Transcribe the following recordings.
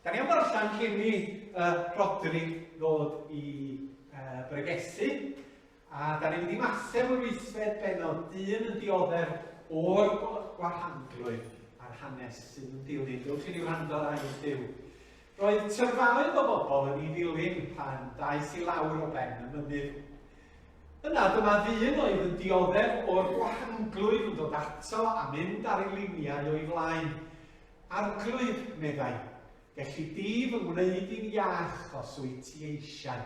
Da ni am ddarllen cyn i uh, Rodri ddod i uh, bregethu, a da ni'n mynd i Mathew yr wythfed bennod, dyn yn dioddef o'r gwahanglwydd a'r hanes sydd yn dilyn. Dewch i ni wrando ar air Duw. Roedd tyrfaoedd o bobl yn ei ddilyn pan daeth i lawr o ben y mynydd. Yna dyma ddyn oedd yn dioddef o'r gwahanglwydd yn dod ato a mynd ar ei liniau o'i flaen. Arglwydd, meddai, gelli di fy ngwneud i'n iach os wyt ti eisiau.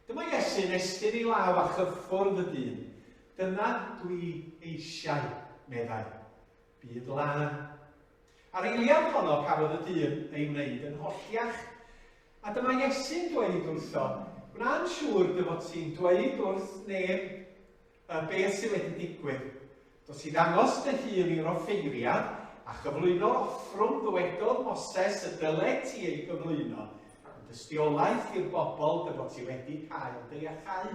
Dyma Iesu'n estyn ei law a chyffwrdd y dyn. Dyna dwi eisiau, meddai. Bydd lân. A'r eiliad honno cafodd y dyn ei wneud yn holliach. A dyma Iesu'n dweud wrtho, Gwna'n siŵr dy fod ti'n dweud wrth neb Y beth sydd wedi digwydd. Dos i ddangos dy hun i'r offeiriad, a chyflwyno'r offrwm ddywedodd Moses y dylet ti ei gyflwyno, yn dystiolaeth i'r bobl dy fod ti wedi cael dy iachau.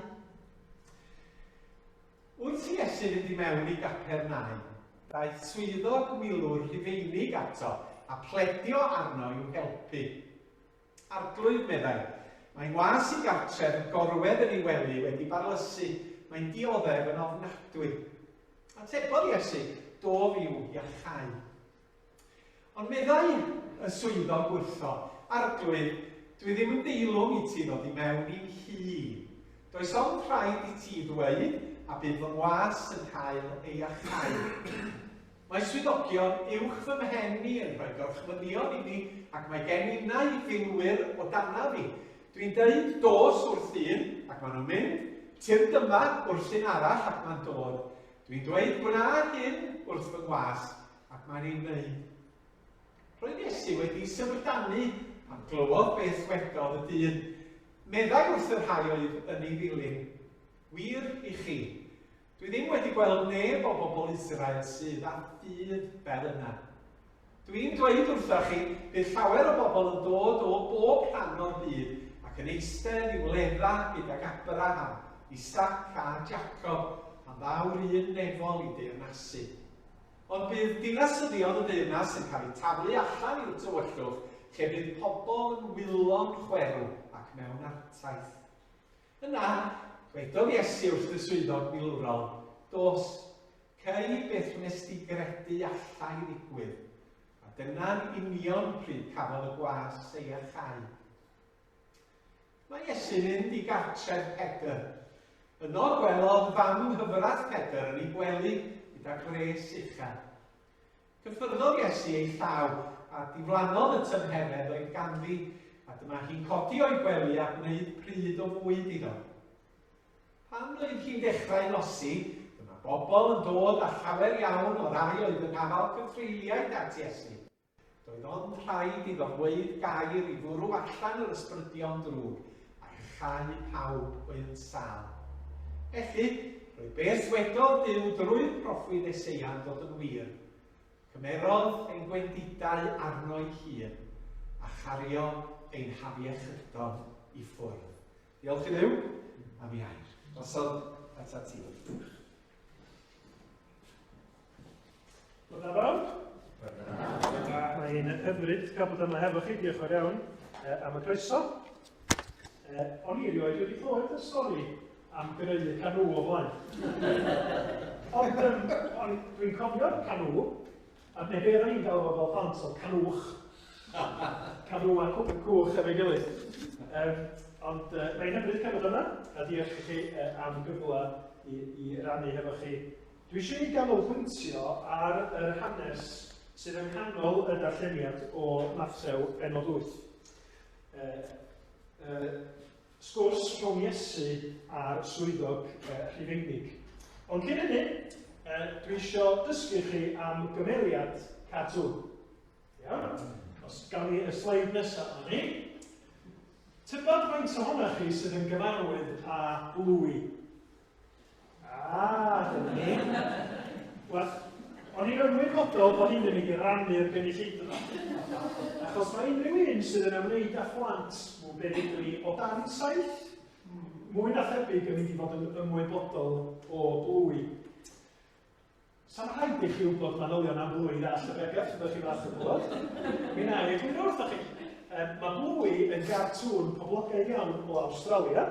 Wrth i Iesu fynd i mewn i Gapernaum, daeth swyddog milwr Rhufeinig ato a pledio arno i'w helpu. Arglwydd, meddai, mae ngwas i gartref yn gorwedd yn ei wely wedi barlysu, mae'n dioddef yn ofnadwy. Atebodd Iesu, Dof i'w iachau. Ond meddai y swyddog wrtho, Arglwydd, dwi ddim yn deilwng i ti ddod i mewn i'm nhŷ. Does ond rhaid i ti ddweud, a bydd fy ngwas yn cael ei iachau. Mae swyddogion uwch fy mhen i yn rhoi gorchmynion i mi ac mae gen innau filwyr o danaf i. Dwi'n deud 'dos' wrth un ac maen nhw'n mynd, 'tyrd yma' wrth un arall ac mae'n dod. Dwi'n dweud 'gwna hyn' wrth fy ngwas ac mae'n ei wneud. Roedd Iesu wedi syfrdanu pan glywodd beth ddwedodd y dyn. Meddai wrth y rhai oedd yn ei ddilyn, Wir i chi, Dwi ddim wedi gweld neb o bobl Israel sydd â ffydd fel yna. Dwi'n dweud wrthoch chi, bydd llawer o bobl yn dod o bob rhan o'r byd ac yn eistedd i wledda gydag Abraham, Isaac a Jacob pan ddaw'r un nefol i deyrnasu. Ond bydd dinasyddion y deyrnas yn cael eu taflu allan i'r tywyllwch lle bydd pobl yn wylo'n chwerw ac mewn artaith. Yna, dwedodd Iesu wrth y swyddog milwrol, Dos, cei beth wnes di gredu allai ddigwydd. A dyna'n union pryd cafodd y gwas ei iachau. Mae Iesu'n mynd i gartref Pedr. Yno gwelodd fam yng nghyfraith Pedr yn ei gwely gyda gwres uchel. Cyffyrddodd Iesu ei llaw, a diflannodd y tymheredd oedd ganddi, a dyma hi'n codi o'i gwely a gwneud pryd o fwyd iddo. Pan oedd hi'n dechrau nosi, dyma bobl yn dod â llawer iawn o rai oedd yng ngafael cythreuliaid at Iesu. Doedd ond rhaid iddo ddweud gair i fwrw allan yr ysbrydion drwg, a iachau pawb oedd yn sâl. Felly, roedd beth ddwedodd Duw drwy'r proffwyd Eseia yn dod yn wir. Cymerodd ein gwendidau arno'i hun, a chario ein hafiechydon i ffwrdd. Diolch i Dduw am ei air. Drosodd atat ti. Bore da bawb. Mae'n hyfryd cael bod yma hefo chi, diolch fawr iawn am y croeso. O'n i erioed wedi clywed y stori am greu y canŵ o flaen. Ond um, on, dwi'n cofio'r canŵ, a neu be oedden ni'n galw fo fel plant oedd canwch. Canŵ a cwch efo'i gilydd. Um, ond uh, mae'n hyfryd cael bod yma, a diolch i chi uh, am gyfle i, i rannu hefo chi Dwi eisiau i ni ganolbwyntio ar yr hanes sydd yng nghanol y darlleniad o Mathew bennod 8. E, e, sgwrs rhwng Iesu a'r swyddog e, Rhufeinig. Ond cyn hynny, e, dwi eisiau dysgu chi am gymeriad cartŵn. Iawn? Os gawn ni y sleid nesaf o'n ni. Tybed faint ohonoch chi sydd yn gyfarwydd â Bluey? Ah, dyna ni. Wel, o'n i'n ymwybodol bod hyn yn mynd i rannu'r gynulleidfa. Achos mae unrhyw un sydd yn ymwneud â phlant, mwy beryglu o dan saith, mwy na thebyg yn mynd i fod yn ymwybodol o Bluey. Sa'm rhaid i chi wybod manylion am Bluey ddall y bregeth, fyddwch chi falch o glywed. Mi wna i egluro wrthoch chi. Um, mae Bluey yn gartŵn poblogaidd iawn o Awstralia,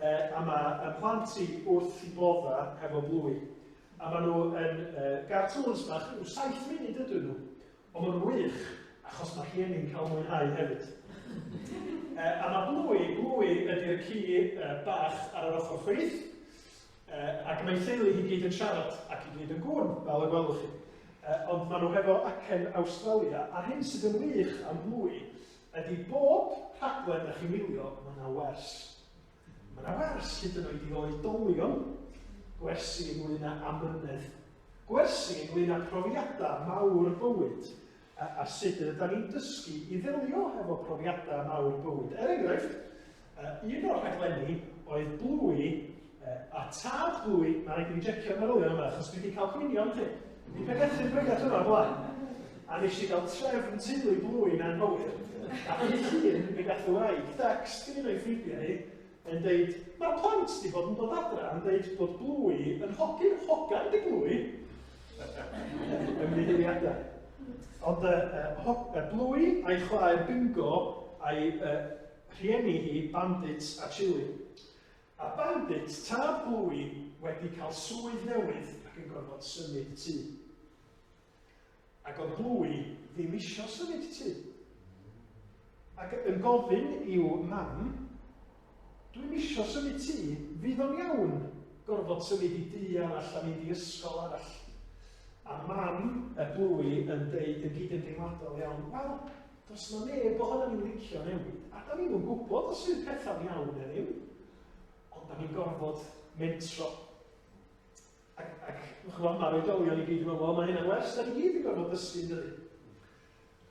a mae y plant i wrth i bodda hefo Bluey. A maen nhw yn cartoons bach, rhyw 7 munud ydyn nhw, ond maen nhw'n wych, achos mae rhieni'n cael mwynhau hefyd. A mae Bluey, Bluey ydy'r ci bach ar yr ochr chwith, Ac mae ei theulu hi gyd yn siarad ac i gyd yn gŵn, fel y gwelwch chi. Ond maen nhw hefo acen Awstralia, a'r hyn sydd yn wych am Bluey ydy bob rhaglen da chi'n wylio, mae yna wers. Mae yna wers hyd yn oed i oedolion, gwersi ynglyn â amynedd, gwersi ynglyn â profiadau mawr bywyd, a, a sut ydy ni'n dysgu i ddelio efo profiadau mawr bywyd. Er enghraifft, un o'r rhaglenni oedd Bluey a tad Bluey, mae'n rhaid i fi jecio'r manylion yma, achos dwi wedi cael cwynion chi. Dwi wedi pregethu'r bregeth yma blaen. A nes i gael trefn teulu Bluey yn anghywir. A hyn llun, mi gath y wraig dext gen un o'i ffrindiau hi, yn deud, mae'r plant wedi bod yn dod adra yn deud bod Bluey yn hogyn, hogan di Bluey. Ymddiheuriadau. Ond Bluey a'i chwaer Bingo a'i rhieni hi, Bandit a Chili. A Bandit, tad Bluey, wedi cael swydd newydd ac yn gorfod symud tŷ. Ac oedd Bluey ddim isio symud tŷ. Ac yn gofyn i'w mam, Dwi'm isio symud tŷ, fydd o'n iawn gorfod symud i dŷ arall a mynd i ysgol arall? A mam y Bluey yn deud yn gydymdeimladol iawn, wel, does 'na neb ohonan ni'n licio newid, a da ni'm yn gwybod os fydd pethau'n iawn neu ddim, ond da ni'n gorfod mentro. Ac, ac chymod, mae'r oedolion i gyd yn meddwl, wel, mae hynna'n wers, da ni gyd yn gorfod dysgu, yn dydy?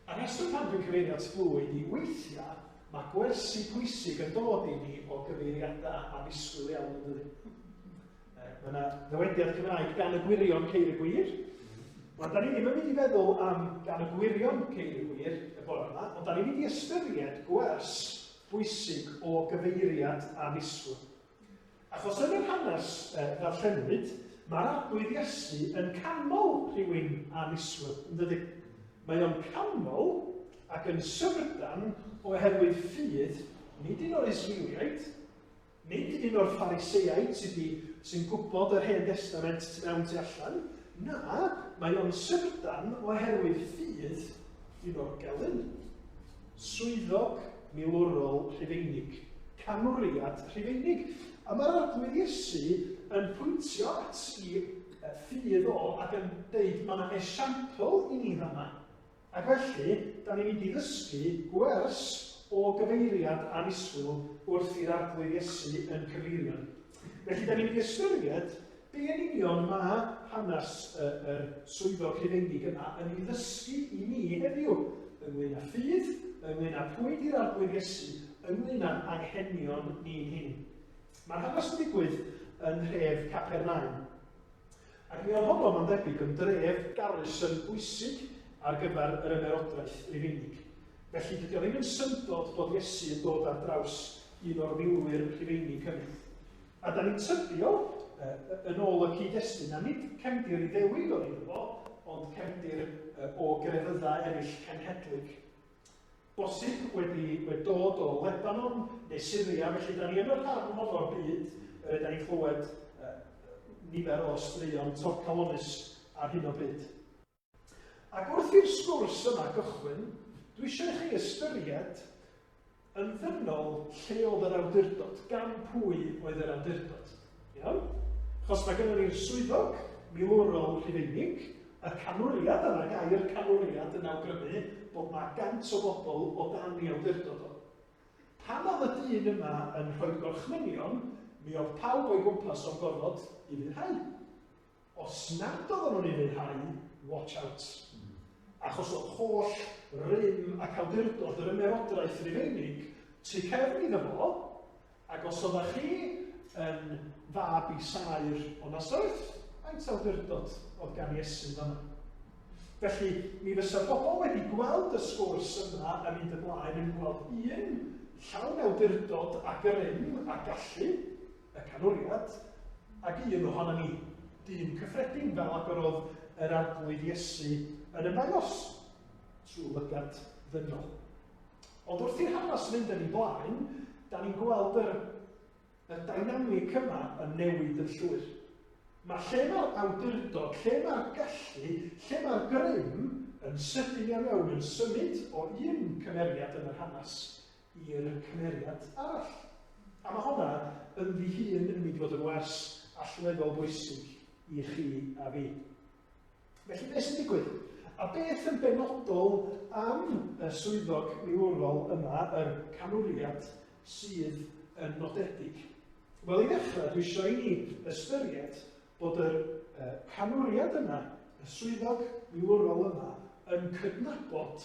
A rheswm pam dwi'n cyfeirio at Bluey ydi weithiau mae gwersi pwysig yn dod i ni o gyfeiriadau annisgwyl iawn, yn dydy? Mae yna ddywediad Cymraeg gan y gwirion ceir y gwir. Wel, da ni ddim yn mynd i feddwl am gan y gwirion ceir y gwir y bore yma, ond da ni'n mynd i ystyried gwers bwysig o gyfeiriad annisgwyl. Achos yn yr hanes ddarllenwyd, mae'r Arglwydd Iesu yn canmol rhywun annisgwyl, yn dydy? Mae o'n canmol ac yn syfrdan oherwydd ffydd nid un o'r Israeliaid, nid un o'r Phariseaid sydd di, sy'n gwybod yr Hen Destament tu mewn tu allan, na, mae o'n syfrdan oherwydd ffydd un o'r gelyn. Swyddog milwrol Rhufeinig, canwriad Rhufeinig. A mae'r Arglwydd Iesu yn pwyntio at i ffydd o ac yn deud mae yna esiampl i ni fanna. Ac felly, da ni'n mynd i ddysgu gwers o gyfeiriad annisgwyl wrth i'r Arglwydd Iesu yn cyfeirio ni. Felly, da ni'n mynd i ystyried Be yn union mae hanes y, yr swyddog Rhufeinig yma yn ei ddysgu i ni heddiw ynglyn â ffydd, ynglyn â pwy di'r Arglwydd Iesu, ynglyn â'n anghenion ni'n hun? Mae'r hanes yn digwydd yn nhref Capernaum. Ac mi oedd honno, mae'n debyg, yn dref garrison bwysig ar gyfer yr ymerodraeth Rufeinig. Felly dydy o ddim yn syndod bod Iesu yn dod ar draws un o'r milwyr Rhufeinig hynny. A da ni'n tybio, yn ôl y cyd-destun, na nid cefndir Iddewig oedd iddo fo, ond cefndir o grefyddau eraill cenhedlig. Bosib wedi, wedi dod o Lebanon neu Syria, felly da ni yn y rhan hon o'r byd yr ydyn ni'n clywed nifer o straeon torcalonnus ar hyn o bryd. Ac wrth i'r sgwrs yma gychwyn, dwi eisiau i chi ystyried yn ddynol lle oedd yr awdurdod, gan pwy oedd yr awdurdod. Iawn? Achos mae gennym ni'r swyddog milwrol Rhufeinig, y canwriad, a mae'r gair canwriad yn awgrymu bod mae gant o bobl o dan ei awdurdod o. Pan oedd y dyn yma yn rhoi gorchmynion, mi oedd pawb o'i gwmpas o'n gorfod i fwynhau. Os nad oedden nhw'n ufuddhau, watch out. Achos oedd holl rym ac awdurdod yr ymerodraeth Rufeinig tu cefn iddo fo, ac os oeddech chi yn fab i saer o Nasareth, faint awdurdod oedd gan Iesu fanna? Felly, mi fysa bobl wedi gweld y sgwrs yma yn mynd ymlaen yn gweld un llawn awdurdod a grym a gallu, y canwriad, ac un ohonon ni. dyn cyffredin fel ag yr oedd yr Arglwydd Iesu yn ymddangos trwy lygad ddynol. Ond wrth i'r hanes fynd yn ei blaen, da ni'n gweld yr, y dynamic yma yn newid yn llwyr. Mae lle mae'r awdurdod, lle mae'r gallu, lle mae'r grym yn sydyn iawn iawn yn symud o un cymeriad yn yr hanes i'r cymeriad arall. A mae hwnna ynddi hun yn mynd i fod yn wers allweddol bwysig i chi a fi. Felly beth sy'n digwydd? A beth yn benodol am y swyddog milwrol yma, yr canwriad, sydd yn nodedig? Wel, i ddechrau, dwi eisiau i ni ystyried bod yr uh, canwriad yma, y swyddog milwrol yma, yn cydnabod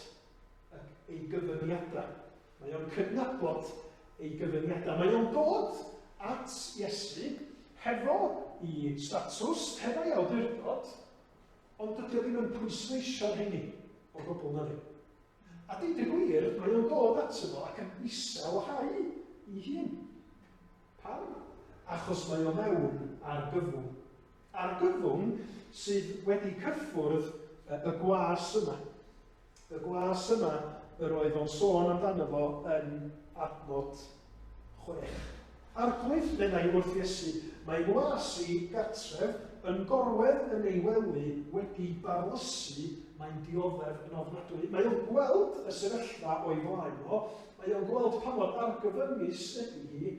ei gyfyngiadau. Mae o'n cydnabod ei gyfyngiadau. Mae o'n dod at Iesu hefo i statws, hefo ei awdurdod, ond dydy o ddim yn pwysleisio'r rheini o gwbl na ddim. A deud y gwir, mae o'n dod ato fo ac yn iselhau ei hun. Pam? Achos mae o mewn argyfwng. Argyfwng sydd wedi cyffwrdd y gwas yma. Y gwas yma yr oedd o'n sôn amdano fo yn adnod 6. Arglwydd, meddai wrth Iesu, mae ngwas i gartref yn gorwedd yn ei wely wedi barlysu, mae'n dioddef yn ofnadwy. Mae o'n gweld y sefyllfa o'i flaen o, mae o'n gweld pa mor argyfyngus ydy hi,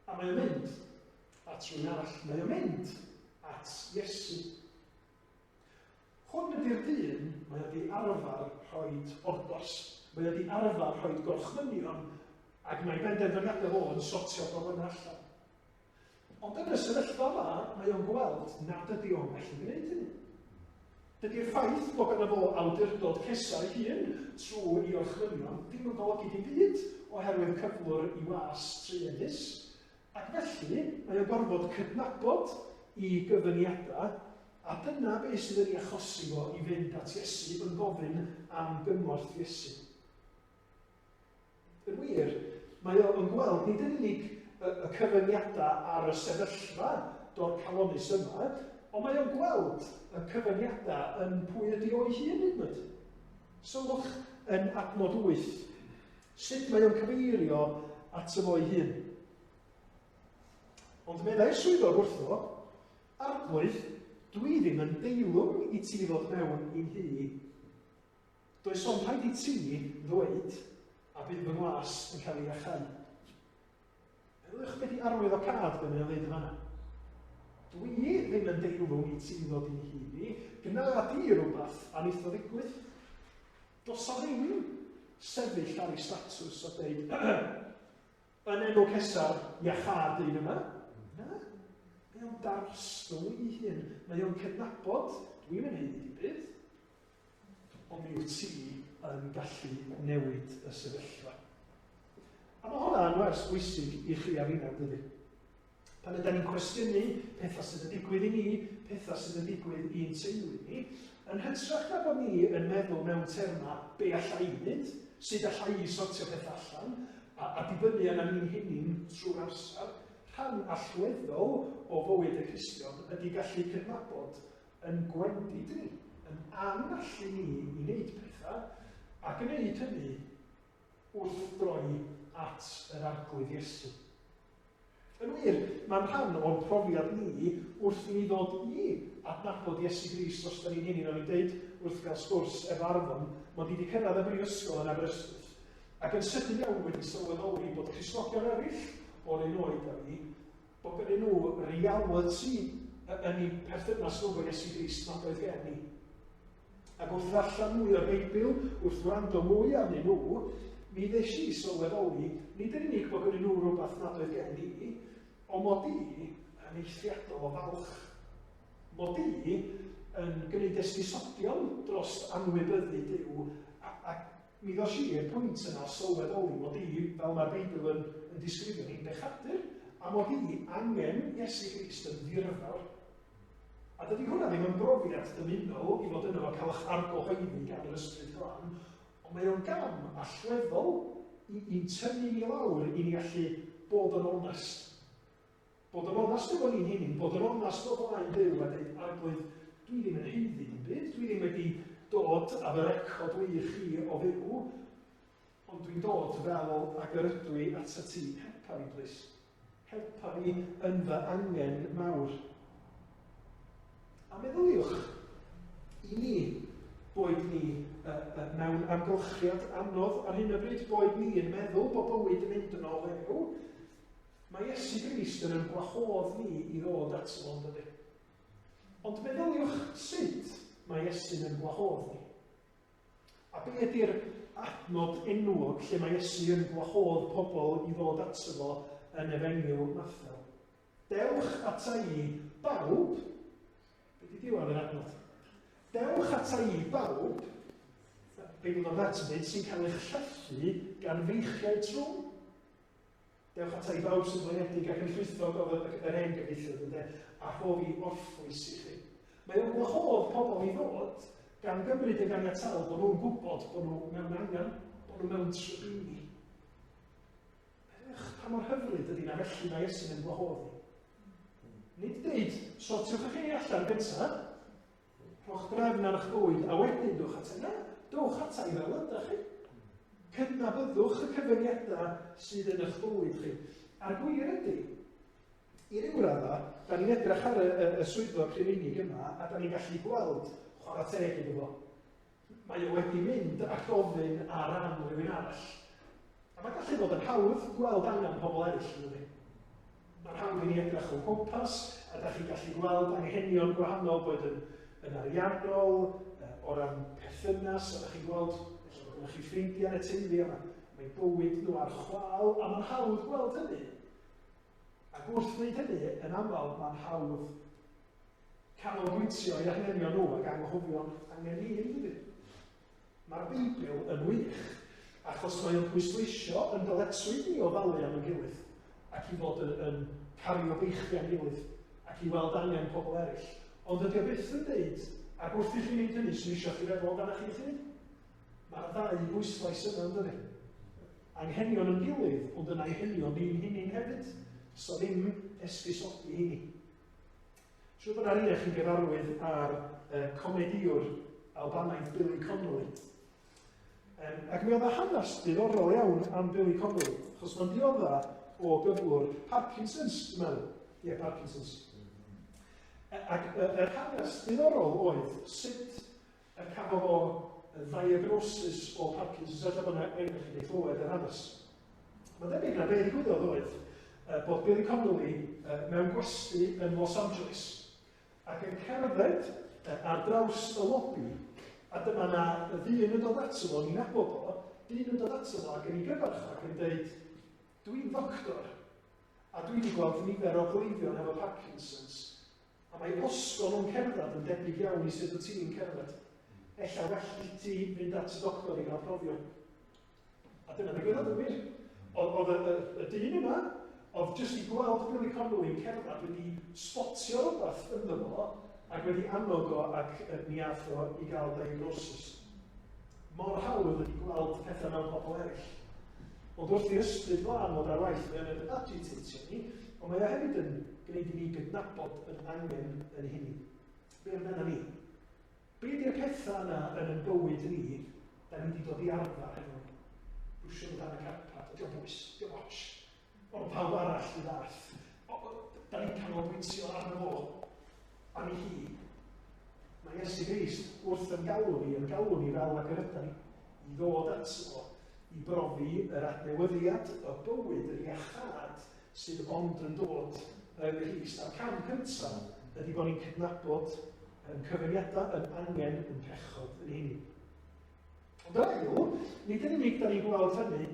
a mae o'n mynd at rhywun arall. Mae o'n mynd at Iesu. Hwn ydy'r dyn mae o 'di arfer rhoid ordors, mae o 'di arfer rhoid gorchmynion, ac mae benderfyniadau fo yn sortio problemau allan. Ond yn y sefyllfa yma, mae o'n gweld nad ydy o'n gallu gwneud hynny. Dydy'r ffaith bod ganddo fo awdurdod Cesar ei hun trwy ei orchmynion ddim yn golygu dim byd oherwydd cyflwr i was truenus. Ac felly, mae o'n gorfod cydnabod i gyfyngiadau, a dyna beth sydd yn ei achosi fo i fynd at Iesu yn gofyn am gymorth Iesu. Yn wir, mae o yn gweld nid yn unig y, y cyfyngiadau ar y sefyllfa dorcalonnus yma, ond mae o'n gweld y cyfyngiadau yn pwy ydy o'i hun hyd yn oed. Sylwch yn adnod 8, Sut mae o'n cyfeirio ato fo'i hun? Ond meddai'r swyddog wrtho, Arglwydd, dwi ddim yn deilwng i ti ddod mewn i'n nhŷ i. Does ond rhaid i ti ddweud, a bydd fy ngwas yn cael ei iachau. Meddyliwch beth i arwydd o cad be mae o'n ddeud yn fanna. Dwi ddim yn deilwng i ti ddod i'n nhŷ i, gna di rhywbeth a wneith o ddigwydd. Does 'na ddim sefyll ar ei statws a deud, yn enw Cesar, iachâ'r dyn yma. Na. Mae o'n darostwng ei hun. Mae o'n cydnabod, dwi'm yn haeddu dim byd, ond mi wyt ti yn gallu newid y sefyllfa. A mae hwnna yn wers bwysig i chi a finna, dydy? Pan ydan ni'n cwestiynu pethau sydd yn digwydd i ni, pethau sydd yn digwydd i'n teulu ni, yn hytrach na bod ni yn meddwl mewn termau be alla i wneud, sut alla i sortio pethau allan, a, a dibynnu arna ni'n hunain trwy'r amser, rhan allweddol o fywyd y Cristion ydy gallu cydnabod yn gwendid ni, yn anallu ni i wneud pethau, a gwneud hynny wrth droi at yr Arglwydd Iesu. Yn wir, mae'n rhan o'n profiad ni wrth i ni ddod i adnabod Iesu Grist drosta ni'n hunain. O'n i'n deud wrth gael sgwrs efo Arfon, mod i wedi cyrraedd y brifysgol yn Aberystwyth, ac yn sydyn iawn wedi sylweddoli bod Cristnogion eraill o'r un oed â fi, bod gynnyn nhw realiti yn eu perthynas nhw efo Iesu Grist nad oedd gen i. Ac wrth ddarllen mwy o'r Beibl, wrth wrando mwy arnyn nhw, mi ddes i sylweddoli, nid yn unig bod gynnyn nhw rhywbeth nad oedd gen i, ond mod i yn eithriadol o falch. Mod i yn gwneud esgusodion dros anwybyddu Duw, a, a mi ddos i i'r pwynt yna o sylweddoli mod i, fel mae'r Beibl yn, yn disgrifio ni'n bechadur, a mod i angen Iesu Grist yn ddirfawr. A dydy hwnna ddim yn brofiad dymunol i fod yno a cael eich argyhoeddi gan yr Ysbryd Glân, ond mae o'n gam allweddol i'n tynnu ni lawr i ni allu bod yn onest. Bod yn onast efo ni'n hunain, bod yn onast o flaen Duw a dweud, Arglwydd, dwi ddim yn haeddu dim byd, dwi ddim wedi dod â fy record wych i o fyw, ond dwi'n dod fel ag yr ydw i atat ti. Helpa fi, plis. Helpa fi yn fy angen mawr. A meddyliwch, i ni, boed ni uh, uh, mewn amgylchiad anodd ar hyn o bryd, boed ni yn meddwl bod bywyd yn mynd yn ôl ew, mae Iesu Grist yn ein gwahodd ni i ddod ato fo, dydy. Ond meddyliwch sut mae Iesu'n yn gwahodd ni. A be ydy'r adnod enwog lle mae Iesu yn gwahodd pobl i ddod ato fo yn Efengyl Mathew? Dewch ata i, bawb. Be di diwedd yr adnod? Dewch ata i, bawb. Beibl dot net yn dweud sy'n cael eich llethu gan feichiau trwm. Dewch ata i bawb sy'n flinedig ac yn llwythog oedd yr hen gyfieithiad ynde, a rhof i orffwys i chi. Mae o'n gwahodd pobl i ddod gan gymryd yn ganiataol bod nhw'n gwybod bod nhw mewn angen, bod nhw mewn trybini. Ych, pa mor hyfryd ydy na felly mae Iesu'n yn gwahodd ni. Nid deud, sortiwch eich chi allan gyntaf, rhowch drefn ar eich bywyd, a wedyn dwch ata. Na, dwch ata i fel ydych chi. Cydnabyddwch y cyfyngiadau sydd yn eich bywyd chi. A'r gwir ydy, i ryw radda, da ni'n edrych ar y, y, y swyddog Rhufeinig yma, a da ni'n gallu gweld chwarae teg iddo fo. Mae o wedi mynd a gofyn ar ran rhywun arall. A mae'n gallu bod yn hawdd gweld angen pobl eraill, yn dydi? Mae'n hawdd i ni edrych o gwmpas, a da chi'n gallu gweld anghenion gwahanol, boed yn, yn ariannol, o ran perthynas, a da chi'n gweld, ella bod gennych chi ffrindiau yn y teulu, a mae, mae bywyd nhw ar chwal, a mae'n hawdd gweld hynny. Ac wrth wneud hynny, yn aml, mae'n hawdd canolbwyntio i anghenion nhw ac anghofio'n angen ni, yn dydy? Mae'r Beibl yn wych, achos mae o'n pwysleisio yn dyletswydd ni ofalu am ein gilydd, ac i fod yn, yn cario beichiau'n gilydd, ac i weld angen pobl eraill. Ond dydy o byth yn deud, ac wrth i chi wneud hynny, swn i eisiau chi feddwl amdanoch chi'ch hun. Mae'r ddau bwyslais yna, yn dydy? Anghenion yn gilydd, ond yn anghenion ni'n hunain hefyd. So ddim esgusodi heini. Siŵr bod 'na rei o chi'n gyfarwydd â'r uh, comedïwr Albanaidd Billy Connolly. Um, ac mi oedd y hanes diddorol iawn am Billy Connolly, achos mae'n diodda o gyflwr Parkinson's, dwi'n meddwl. Ie, yeah, Parkinson's. Ac yr hanes diddorol oedd sut y cafodd o ddiagnosis o Parkinson's, ella bod yna enghraifft chi wedi clywed yr hanes. Mae'n debyg na be ddigwyddodd oedd bod Billy Connolly mewn gwesty yn Los Angeles ac yn cerdded ar draws y lobi a dyma na ddyn yn dod ato fo, ni'n nabod o, dyn yn dod ato fo ac yn ei gyfarch ac yn dweud, dwi'n ddoctor a dwi wedi gweld nifer o gleifion efo Parkinson's A mae osgo nhw'n cerdded yn debyg iawn i sut wyt ti'n cerdded. Ella well i ti fynd at y doctor i gael profion. A dyna ddigwyddodd yn wir. Oedd y, y, y dyn yma, oedd jyst i gweld Billy Connolly yn cerdded wedi spotio rhywbeth ynddo fo ac wedi annog o ac mi ath o i gael diagnosis. Mor hawdd ydy gweld pethau mewn pobl eraill. Ond wrth i'r ysbryd glân fod ar waith, mae o'n agitatio ni, ond mae o hefyd yn gwneud i ni gydnabod yn angen yn hynny. Be amdano ni? Be ydy'r pethau yna yn ein bywyd ni, da ni wedi dod i arfer efo nhw? Brwsio nhw dan y carpad, ydy o'n bwys, ydy o'n ots. Ond pawb arall i fath. Da ni'n canolbwyntio arno fo, arni hi. Mae Iesu Grist wrth yn galw ni, yn galw ni fel ag yr ydan ni, i ddod ato fo, i brofi yr adnewyddiad, y bywyd, yr iachâd sydd ond yn dod yng Nghrist. A'r cam cyntaf ydy bod ni'n cydnabod yn cyfyngiadau, yn angen, yn pechod yn hynny. Ond yr ail, nid yn unig da ni'n gweld hynny,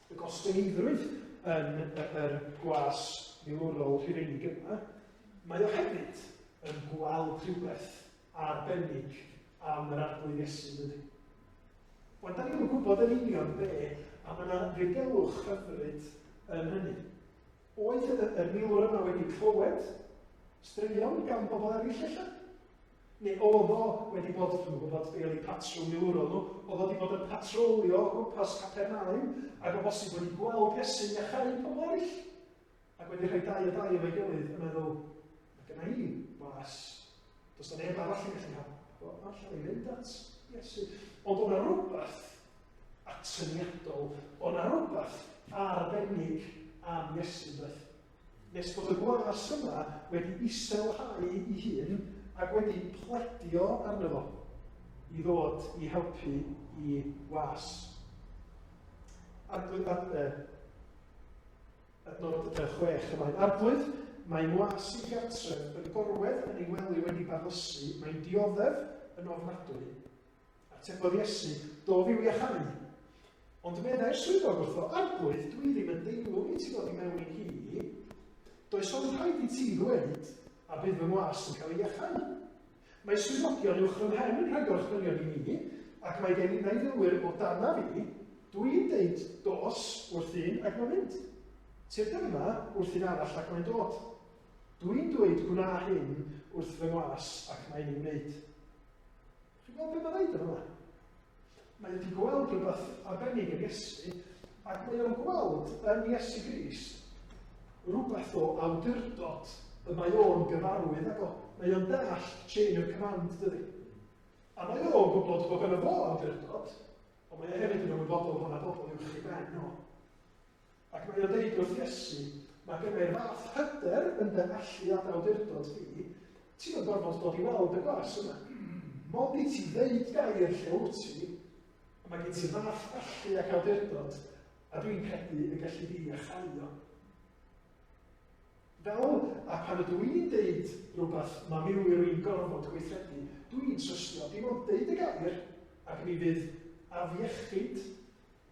y gostyngeiddrwydd yn yr gwas milwrol Rhufeinig yma, mae o hefyd yn gweld rhywbeth arbennig am yr Arglwydd Iesu, dydy. Wel, da ni'n gwybod yn union be, a mae yna ddirgelwch hyfryd yn hynny. Oedd y, y milwr yma wedi clywed straeon gan bobl eraill ella? Neu oedd o wedi bod, dwi'm yn gwybod be oedd eu patrwm milwrol nhw, oedd o wedi bod yn patrolio o gwmpas Capernaum ac o bosib wedi gweld Iesu'n iacháu pobl eraill? Ac wedi rhoi dau a dau efo'i gilydd yn meddwl, mae gynna i was, does na neb arall yn gallu cael, wel, allan i fynd at Iesu. Ond o'na rhywbeth atyniadol, o'na rhywbeth arbennig am Iesu, doedd? Nes bod y gwas yma wedi iselhau ei hun ac wedi pledio arno fo i ddod i helpu i was. Arglwydd, adnod 6 ymlaen. Arglwydd, mae ngwas i gartref yn gorwedd yn ei wely wedi barlysu, mae'n dioddef yn ofnadwy. Atebodd Iesu, Dof i'w iachau. Ond meddai'r swyddog wrtho, Arglwydd, dwi ddim yn deilwng i ti ddod i mewn i'n nhŷ i. Does ond rhaid i ti ddweud, a bydd fy ngwas yn cael ei iachau. Mae swyddogion uwch fy mhen yn rhoi gorchmynion i mi, ac mae gen innau filwyr o dana fi. Dwi'n deud, dos, wrth un, ac mae'n mynd. Tyrd yma, wrth un arall, ac mae'n dod. Dwi'n dweud, gwna hyn wrth fy ngwas, ac mae'n ei wneud. Chi'n gweld beth mae'n dweud yn yma? Mae wedi gweld rhywbeth arbennig yn Iesu, ac mae o'n gweld yn Iesu Grist rhywbeth o awdurdod y mae o'n gyfarwydd ag o. Mae o'n dall chain of command, dydy. A mae o'n gwybod bod gynno fo awdurdod, ond mae o hefyd yn ymwybodol bod yna bobl uwch ei ben o. Ac mae o'n deud wrth Iesu, mae gen i'r fath hyder yn dy allu a dy awdurdod di, ti'm yn gorfod dod i weld y gwas yma. Mond i ti ddeud gair lle wyt ti, a mae gen ti'r fath allu ac awdurdod, a dwi'n credu y gallu di iachau o. Fel, a pan ydw i'n deud rhywbeth mae milwyr i'n gorfod gweithredu, dwi'n trystio dim ond deud y gair ac mi fydd afiechyd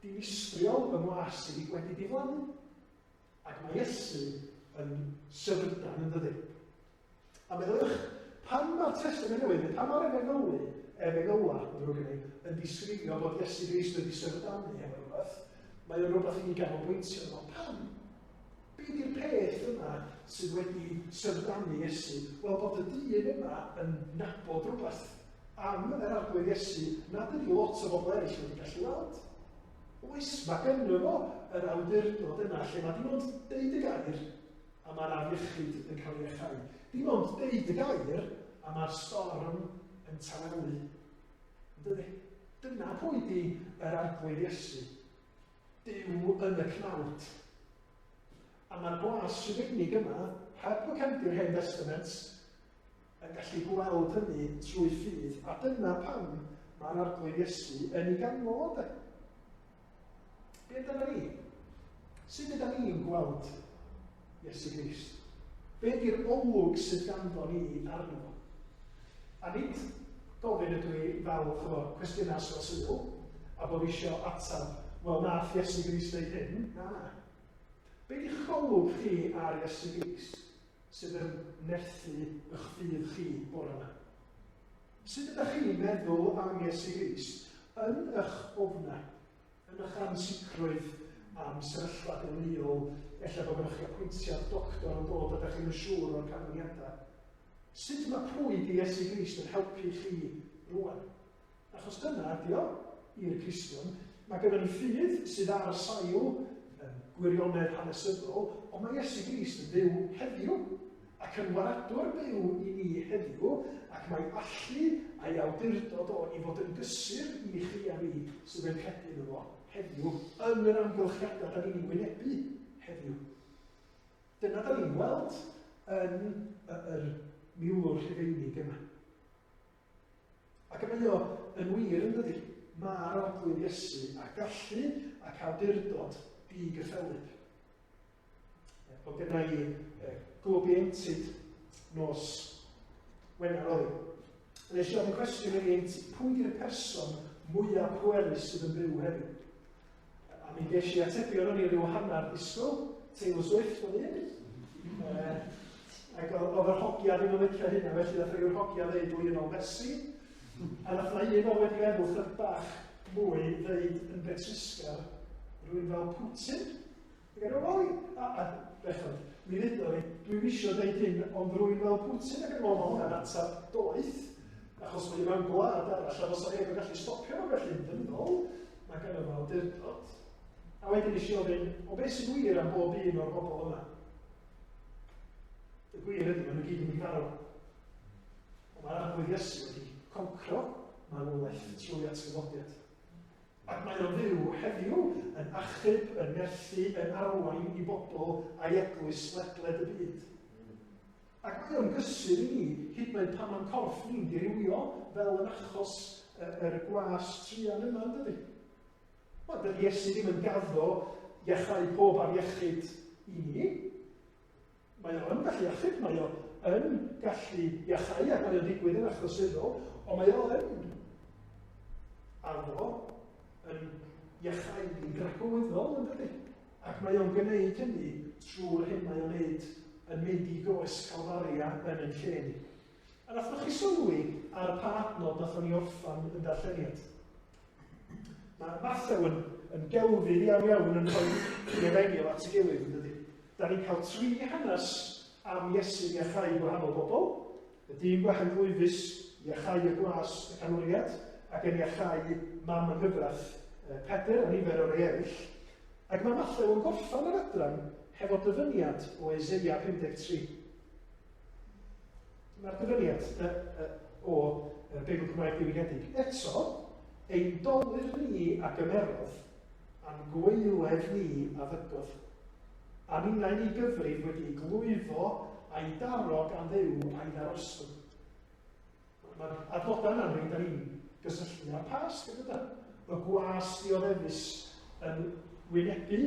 dinistriol fy ngwas i wedi diflannu. Ac mae Iesu yn syfrdan yn dydy. A meddyliwch, pan mae'r Testament Newydd, neu pan mae'r Efengylu, Efengyla, yn ddrwg gen i, yn disgrifio bod Iesu Grist wedi syfrdanu hefo rhywbeth, mae o'n rhywbeth i ni ganolbwyntio arno. Pam? Be di'r peth yma sydd wedi syfrdanu Iesu? Wel, bod y dyn yma yn nabod rhywbeth am yr Arglwydd Iesu nad ydy lot o bobl eraill wedi gallu weld. Oes, mae gynno fo yr awdurdod yna lle mae dim ond deud y gair a mae'r afiechyd yn cael ei iachau. Dim ond deud y gair a mae'r storm yn tawelu. Dydy? Dyna pwy di yr Arglwydd Iesu. Duw yn y cnawd. A mae'r gwas Rhufeinig yma, heb y cefndir Hen Destament, yn gallu gweld hynny trwy ffydd, a dyna pam mae'r Arglwydd Iesu yn ei ganmol o, de. Be amdano ni? Sut ydyn ni'n gweld Iesu Grist? Be ydy'r olwg sydd ganddo ni arno fo? A nid gofyn ydw i fel, chymod, cwestiynau ysgol Sul, a bod eisiau ateb, wel, nath Iesu Grist dweud hyn? Na, na. Be ydych golwg chi ar Iesu Grist? sydd yn nerthu ych ffydd chi bore yma? Sut ydych chi'n meddwl am Iesu Grist yn eich ofnau, yn eich ansicrwydd am sefyllfa deuluol, ella bod gennych chi apwyntiad doctor yn dod a ydych chi'n siŵr o'r canlyniadau? Sut mae pwy di Iesu Grist yn helpu chi rwan? Achos dyna ydi o i'r Cristion. Mae gennym ni ffydd sydd ar sail gwirionedd hanesyddol, ond mae Iesu Grist yn fyw heddiw ac yn waradwr byw i ni heddiw, ac mae allu a'i awdurdod o i fod yn gysur i chi a fi sydd yn credu ynddo fo heddiw yn yr amgylchiadau da ni'n ei wynebu heddiw. Dyna da ni'n weld yn yr milwr Rhufeinig yma. Ac y mae o yn wir yn dydi? Mae'r Arglwydd Iesu â gallu ac awdurdod digyffelyb. Oedd genna i glwb ieuenctid nos Wener oedd hi. A nes i ofyn cwestiwn i'r ieuenctid, pwy di'r person mwyaf pwerus sydd yn byw heddiw? A mi ges i atebion o'n i rhyw hanner disgwyl, Taylor Swift oedd un. Ac oedd yr hogia ddim yn licio hynna, felly nath rhyw'r hogia ddeud Lionel Messi. A nath na un oedd wedi meddwl chydig bach mwy ddeud yn betrusgar, rhywun fel Putin. Ac o'n i'n meddwl, a, bechod, mi ddudodd fi, dwi'm isio deud hyn, ond rwy'n fel Putin ac yn ôl, mae hwnna'n ateb doeth, achos mae mewn gwlad arall, a fysa neb yn gallu stopio fo felly yn dynol, mae gynno fo awdurdod. A wedyn nes i ofyn, o beth sy'n wir am bob un o'r bobl yma? Y gwir ydy, maen nhw gyd yn mynd i farw. Ond mae'r Arglwydd Iesu wedi concro marwolaeth trwy atgyfodiad. Ac mae o'n fyw heddiw yn achub, yn nerthu, yn arwain i bobl a'i eglwys ledled y byd. Ac mae o'n gysur i ni, hyd yn oed pan mae'n corff ni'n dirywio, fel yn achos yr gwas truan yma, yn dydy? Wel, dydy Iesu ddim yn gaddo iachau pob afiechyd i ni. Mae o yn gallu achub, mae o yn gallu iachau ac mae o'n digwydd yn achlysurol, ond mae o yn addo yn iachau ni'n dragywyddol, yn dydy? Ac mae o'n gwneud hynny trwy'r hyn mae o'n wneud yn mynd i groes Calfaria yn yn lle ni. A nathoch chi sylwi ar pa adnod nathon ni orffan yn darlleniad? Mae Mathew yn, yn gelfydd iawn iawn yn rhoi yr efengyl at ei gilydd, yn dydy? Da ni'n cael tri hanes am Iesu iachau gwahanol bobl, y dyn gwahanglwyfus, iachau y gwas y canwriad, ac yn iachau mam yng nghyfraith Pedr a nifer o rei eraill. Ac mae Mathew yn gorffen yr adran hefo dyfyniad o Eseia 53. Mae'r dyfyniad o Beibl Cymraeg Diwygiedig. Eto, ein dolur ni a gymerodd, a'n gwaeledd ni a ddygodd. A ninnau'n ei gyfrif wedi ei glwyfo a'i daro gan Dduw a'i ddarostwng. Mae'r adnodau yna'n rhaid da ni'n gysylltu â'r Pasg, yn dydan? Y gwas dioddefus yn wynebu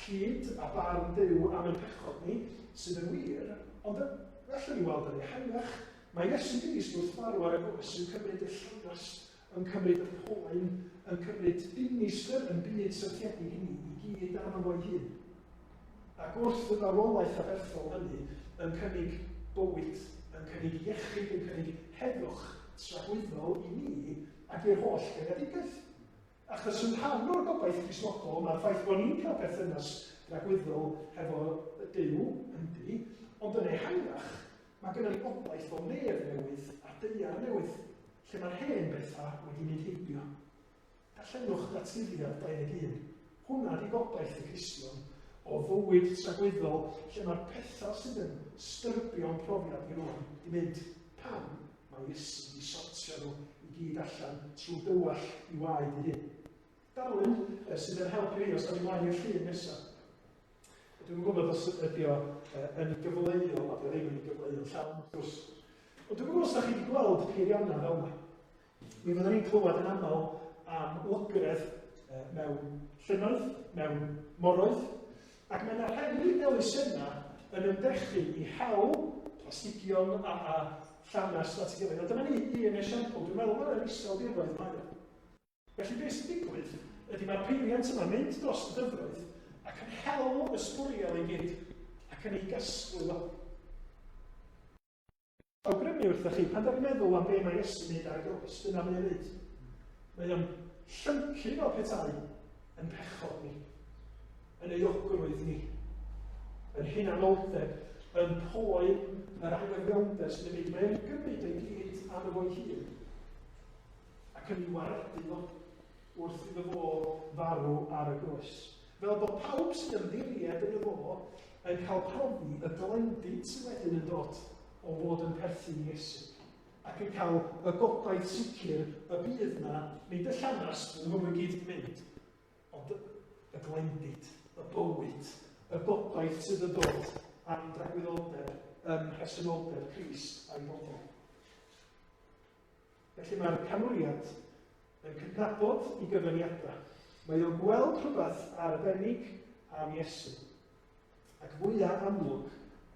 llid a barn Duw am ein pechod ni, sydd yn wir, ond gallwn ni weld yn ehangach, mae Iesu Grist wrth farw ar y groes yn cymryd y llanast, yn cymryd y poen, yn cymryd dinistr yn byd syrthiedig i ni i gyd arno fo'i hun. Ac wrth y farwolaeth aberthol hynny, yn cynnig bywyd, yn cynnig iechyd, yn cynnig heddwch tragwyddol i ni ac i'r holl greadigaeth. Achos yn rhan o'r gobaith Cristnogol mae'r ffaith bod ni'n cael perthynas dragwyddol hefo Duw, yndi, ond yn ehangach, mae gennym ni obaith o nef newydd a daear newydd, lle mae'r hen bethau wedi mynd heibio. Darllenwch Ddatguddiad 21. Hwnna 'di gobaith y Cristion, o fywyd tragwyddol lle mae'r pethau sydd yn styrbio'n profiad ni rwan 'di mynd. Pam? Mae Iesu 'di sortio nhw i gyd allan trwy dywallt i waed ei hun. Darlun sydd yn helpu fi os da ni mlaen i'r llun nesaf. Dwi'm yn gwybod os ydy o yn gyfleuol, a dio ddim yn gyfleuol llawn wrth gwrs. Ond dwi'm yn gwybod os da chi wedi gweld peiriannau fel yma. Mi fyddwn ni'n clywed yn aml am lygredd mewn llynnoedd, mewn moroedd, ac mae yna rhai elusennau yn ymdrechu i hel plastigion a, a llanast at ei gilydd. A dyma ni un esiampl, dwi'n meddwl mae'n yr iseldiroedd mae o. Felly beth sy'n digwydd ydy mae'r peiriant yma'n mynd dros y dyfroedd ac yn hel y sbwriel i gyd ac yn ei gasglu fo. Awgrymu wrthoch chi, pan da ni'n meddwl am be mae Iesu'n neud ar y groes, dyna mae o'n neud. Mae o'n llyncu fel petai yn pechod ni, yn euogrwydd ni, yn hunanoldeb, yn poen yr anghyfiawnder sy'n ei wneud. Mae o'n gymryd ei gyd arno fo'i hun ac yn ei waredu fo wrth iddo fo farw ar y groes. Fel bod pawb sy'n ymddiried ynddo fo yn cael profi y glendid sydd wedyn yn dod o fod yn perthyn i Iesu, ac yn cael y gobaith sicr y bydd 'na, nid y llanast, fydden nhw i gyd yn mynd, ond y glendid, y bywyd, y gobaith sydd yn dod am dragwyddoldeb ym mhresenoldeb Crist a'i bobl. Felly mae'r canwriad yn cydnabod i gyfyngiadau. Mae o'n gweld rhywbeth arbennig am Iesu. Ac fwyaf amlwg,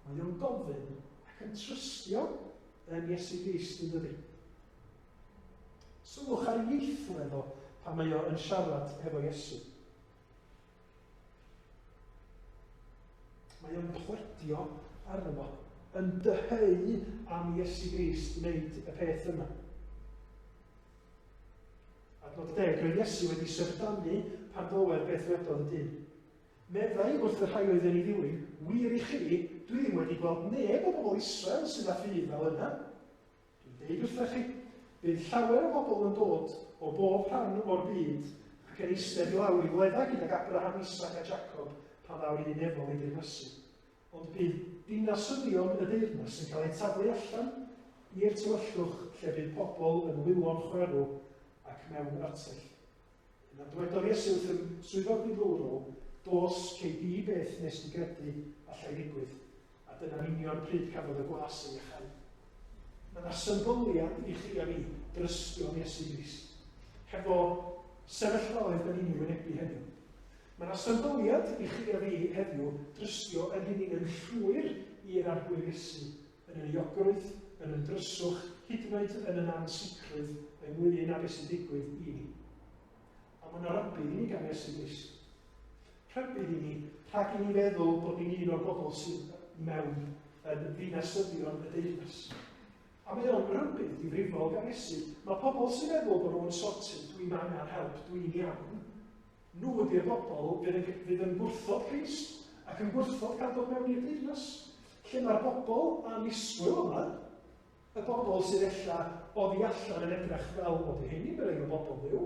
mae o'n gofyn ac yn trystio yn Iesu Grist yn dydi. Sylwch ar ieithledd o pan mae o yn siarad hefo Iesu. Mae o'n pledio arno fo, yn dyheu am Iesu Grist wneud y peth yma. Adnod 10, roedd Iesu wedi syfrdanu pan glywed beth ddywedodd y dyn. Meddai wrth y rhai oedd yn ei ddilyn, wir i chi, dwi ddim wedi gweld neb o bobl Israel sydd â ffydd fel yna. Dwi'n deud wrthych chi, bydd llawer o bobl yn dod o bob rhan o'r byd ac yn eistedd i lawr i wledda gydag Abraham, Isaac a Jacob pan ddaw'r un nefol i deyrnasu. Ond bydd dinasyddion y deyrnas yn cael eu taflu allan i'r tywyllwch lle bydd pobl yn wylo'n chwerw ac mewn artoll. Yna dywedodd Iesu wrth y swyddog milwrol, Dos, cei di beth nes di gredu allai ddigwydd. A dyna'n union pryd cafodd y gwas ei iachau. Mae yna symbyliad i chi a fi drystio yn Iesu Grist. Hefo sefyllfaoedd da ni'n ei wynebu heddiw. Mae yna symbyliad i chi a fi heddiw drystio yn hynny yn llwyr i'r Arglwydd Iesu, yn yr euogrwydd, yn y dryswch, hyd yn oed yn yn ansicrwydd ynglyn â beth sy'n digwydd i ni. A mae yna rybudd i ni gan Iesu Grist. Rhybudd i ni rhag i ni feddwl bod ni'n un o'r bobl sydd mewn yn ddinasyddion y deyrnas. A mae o'n rybudd difrifol gan Iesu. Mae pobl sy'n meddwl bod nhw'n sorted, dwi'n angen help, dwi'n iawn, nhw ydy'r bobl fydd yn, fydd yn gwrthod Crist ac yn gwrthod cael dod mewn i'r deyrnas. Lle mae'r bobl annisgwyl yma, Y bobl sydd ella oddi allan yn edrych fel o 'di rheini'm yn rhei o bobl Dduw,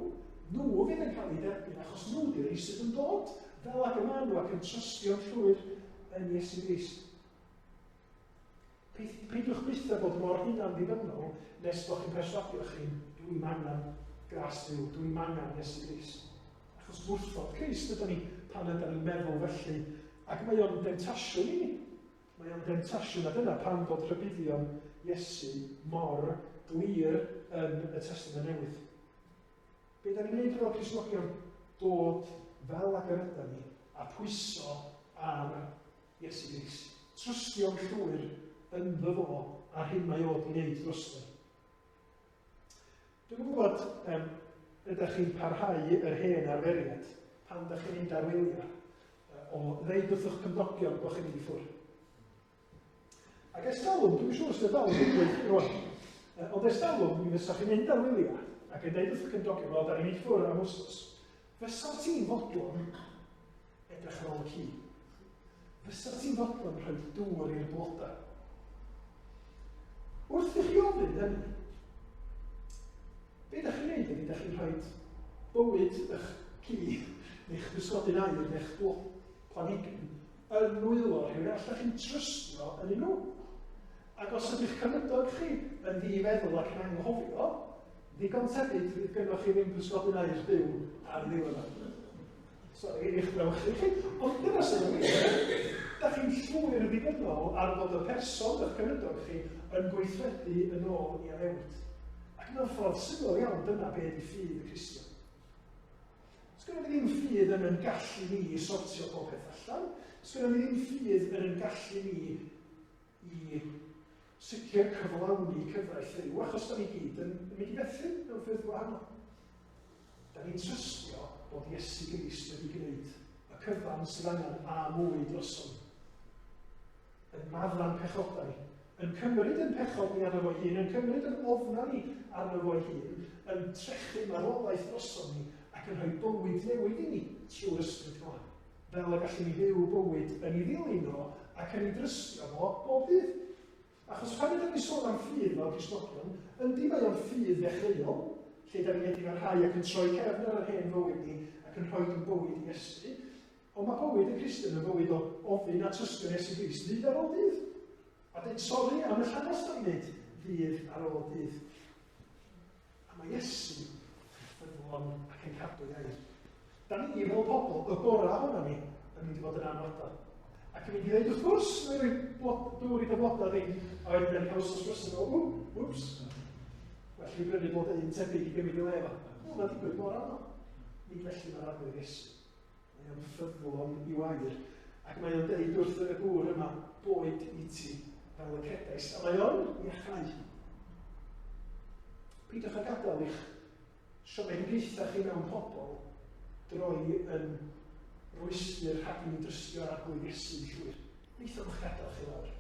nhw fydd yn cael eu derbyn achos nhw 'di rhei sydd yn dod fel ag y maen nhw ac yn trystio'n llwyr yn Iesu Grist. Peidiwch byth â bod mor hunan-ddibynnol nes bod chi'n perswadio chi'n dwi'm angen gras Duw, dwi'm angen Iesu Grist. Achos gwrthod Crist ydyn ni pan ydyn ni'n meddwl felly, ac mae o'n demtasiwn i ni. Mae o'n demtasiwn, a dyna pam fod rhybuddion Iesu mor glir yn y Testament Newydd. Be da ni'n gwneud fel Cristnogion? Dod fel ag yr yda ni a pwyso ar Iesu Grist. Trystio'n llwyr ynddo fo a'r hyn mae o wedi wneud drosto ni. Dwi'm yn gwybod um, ydych chi'n parhau yr hen arferiad pan ydych chi'n mynd ar wyliau o ddeud wrth eich cymdogion bod chi'n mynd i ffwrdd. Ac ers talwm, dwi'n siŵr sydd dal yn digwydd rwan, ond ers talwm, mi fysa chi'n mynd ar wyliau ac yn deud wrth y cymdogion, wel, da ni'n mynd i ffwrdd am wsos. Fysa ti'n fodlon edrych ar ôl y ci? Fysa ti'n fodlon rhoi dŵr i'r blodau? Wrth i chi ofyn hynny, be ydych chi'n neud ydy, ydych chi'n rhoi bywyd eich ci, neu'ch bysgodyn aur, neu'ch planhigyn, yn nwylo rhywun arall, ydych chi'n trystio yn nhw. Ac os ydych cymydog chi yn ddi-feddwl ac yn anghofio, ddigon tebyg fydd gynnwch chi ddim pysgodyn aur byw ar ddiwedd o. Sori, i'ch brawychu chi, ond dyna sy'n yn wir. Da chi'n llwyr ddibynnol ar fod y person, eich cymydog chi, yn gweithredu yn ôl i addewid. Ac mewn ffordd syml iawn, dyna be ydy ffydd y Cristion. Sgynnon ni ddim ffydd yn yn gallu ni i sortio pob peth allan. Sgynnon ni ddim ffydd yn yn gallu ni i sicr cyflawni cyfraith Dduw, achos da ni gyd yn mynd i fethu mewn ffyrdd gwahanol. Da ni'n trystio bod Iesu Grist wedi gwneud y cyfan sydd angen a mwy drosom. Yn maddau'n pechodau ni, yn cymryd yn pechod ni arno fo'i hun, yn cymryd yn ofna ni arno fo'i hun, yn trechu marwolaeth drosom ni ac yn rhoi bywyd newydd i ni trwy'r Ysbryd Glân. Fel y gallwn ni fyw bywyd yn ei ddilyn o ac yn ei drystio fo bob dydd. Achos pan ydym ni'n sôn am ffydd fel Cristnogion, yndi mae o'n ffydd ddechreuol, lle da ni'n edifarhau ac yn troi cefn ar yr hen fywyd ni ac yn rhoi ein bywyd i Iesu, ond mae bywyd y Cristion yn fywyd o ofyn a trystio Iesu Grist ddydd ar ôl dydd. A dweud sori am y llanast o'n wneud ddydd ar ôl dydd. A mae Iesu yn ffyddlon ac yn cadw ei air. Da ni fel pobl, y gorau ohono ni, yn mynd i fod yn anwadal. Ac yn mynd i ddweud, wrth gwrs, na i roi dŵr i dy flodau di, a wedyn yn cael wsos brysur o, wps, well i brynu bod un tebyg i gymryd i le fo. O, mae'n digwydd mor aml. Nid felly mae'r arglwydd Iesu. Mae o'n ffyddlon i'w air. Ac mae o'n deud wrth y gŵr yma, boed i ti fel y credais. A mae o'n iachau. Peidiwch â gadael i'ch siomedigaethau chi mewn pobl droi yn rwystr rhag i ni drystio'r arglwydd Iesu'n llwyr. Wnaethon nhw'ch gadael chi lawr.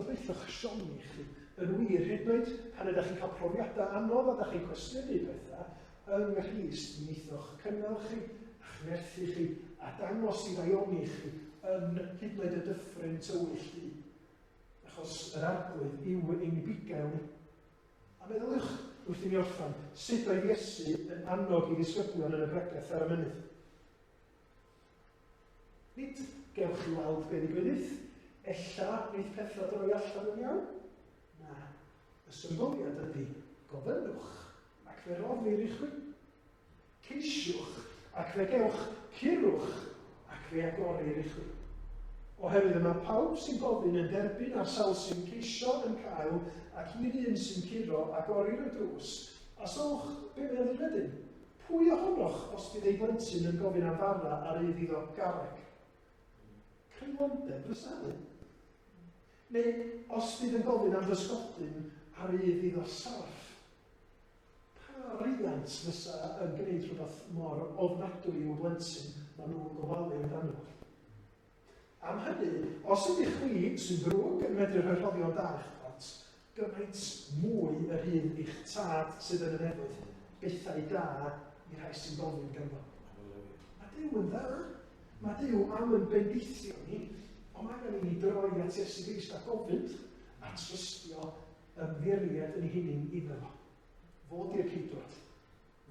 Wnaethoch siomi chi. Yn wir, hyd yn oed pan ydych chi'n cael profiadau anodd a ydych chi'n cwestiynu pethau, yng Nghrist mi wnaethoch cynnal chi a'ch nerthu chi a dangos i ddaioni chi yn hyd yn oed y dyffryn tywyll du. Achos yr Arglwydd yw ein bugail ni. A meddyliwch, wrth i ni orffen, sut oedd Iesu yn annog ei ddisgyblion yn y bregeth ar y mynydd. Nid Gewch chi weld be ddigwyddith. Ella wneith pethau droi allan yn iawn? Na. Y symbyliad ydy, gofynnwch, ac fe roddir i chwi. Ceisiwch, ac fe gewch, curwch, ac fe agorir i chwi. Oherwydd y mae pawb sy'n gofyn yn derbyn a'r sawl sy'n ceisio yn cael, ac i'r un sy'n curo, agorir y drws. A sylwch be mae'n ddweud wedyn. Pwy ohonoch, os bydd ei blentyn yn gofyn am fara a rydd iddo garreg? Creulondeb fysa hynny. Neu os bydd yn gofyn am bysgodyn a rydd iddo sarff? Pa riant fysa yn gwneud rhywbeth mor ofnadwy i'w blentyn maen nhw'n gofalu amdano fo? Am hynny, os ydych chwi sy'n ddrwg yn medru rhoi rhoddion da i'ch plant, gymaint mwy y rhydd eich tad sydd yn y nefoedd bethau da i'r rhai sy'n gofyn ganddo. Mae Duw yn dda. Mae Duw am yn bendithio ni, ond mae angen i ni droi at Iesu Grist a gofyn a trystio ymddiried yn hunain iddo fo. Fo 'di'r ceidwad.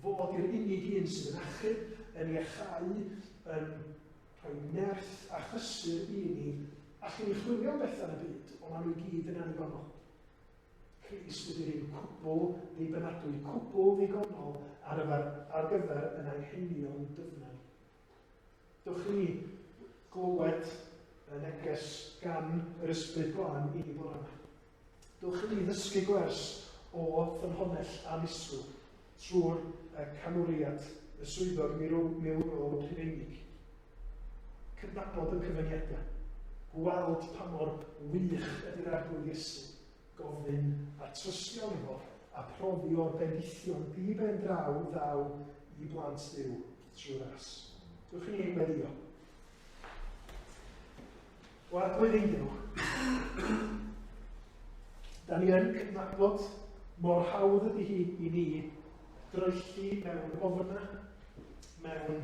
Fo 'di'r unig un sydd yn achub, yn iachau, yn rhoi nerth a chysur i ni. Allwn ni chwilio am bethau yn y byd, ond maen nhw i gyd yn annigonol. Crist ydy'r un cwbl ddibynadwy, cwbl ddigonol ar, yfer, ar gyfer yn anghenion dyfnau. Dewch i ni glywed y neges gan yr Ysbryd Glân i ni bore yma. Dewch i ni ddysgu gwers o ffynhonnell annisgwyl trwy'r canwriad, y swyddog milwrol Rhufeinig. Cydnabod y cyfyngiadau, gweld pa mor wych ydy'r Arglwydd Iesu, gofyn a trystio ynddo fo, a profi o'r bendithion di-ben draw ddaw i blant Duw trwy ras. Dewch i ni weddio. O Arglwydd ein Duw, da ni yn cydnabod mor hawdd ydy hi i ni droelli mewn ofna, mewn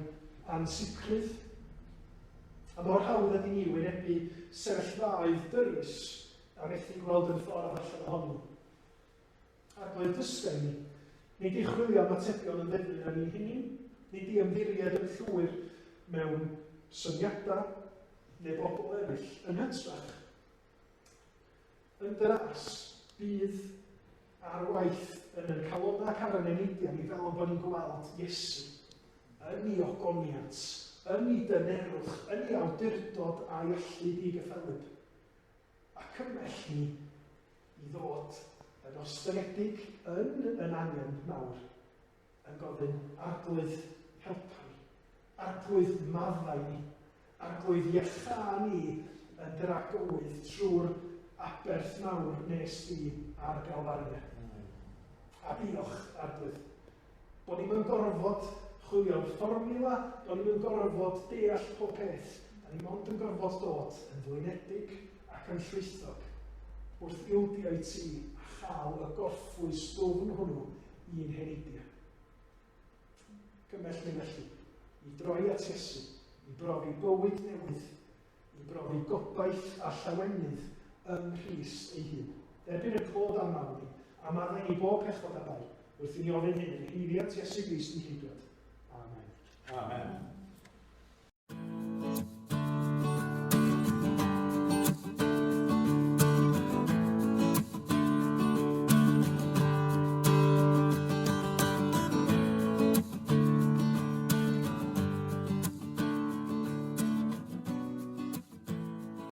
ansicrwydd, a mor hawdd ydy ni wynebu sefyllfaoedd dyrys a methu gweld yn ffordd allan ohoni. Arglwydd, dysga i ni. Nid i chwilio am atebion yn ddefnydd ar ein hunain, nid i ymddiried yn llwyr mewn syniadau neu bobl eraill, yn hytrach. Yn dy ras, bydd ar waith yn yn calonnau ac ar yn eneidiau ni fel bod ni'n gweld Iesu yn ei ogoniant, yn ei dynerwch, yn ei awdurdod a'i allu digyffelyb. A cymell ni i ddod yn ostyngedig yn yn angen mawr, yn gofyn, Arglwydd, helpa ni. Arglwydd, maddau ni. Arglwydd, iachâ ni yn dragywydd trwy'r aberth mawr nes di ar Galfaria. A diolch, Arglwydd, bod ni'm yn gorfod chwilio am fformiwla, bod ni'm yn gorfod deall pob peth, da ni mond yn gorfod dod yn flinedig ac yn llwythog wrth ildio i ti a chael y gorffwys dwfn hwnnw i'n heneidiau. Cymell ni felly i droi at Iesu, i brofi bywyd newydd, i brofi gobaith a llawenydd ym Nghrist ei hun. Derbyn y clod a'r mawl ni, a maddau ni bob pechod a bai, wrth i ni ofyn hyn yn haeddiant Iesu Grist ein Ceidwad. Amen. Amen.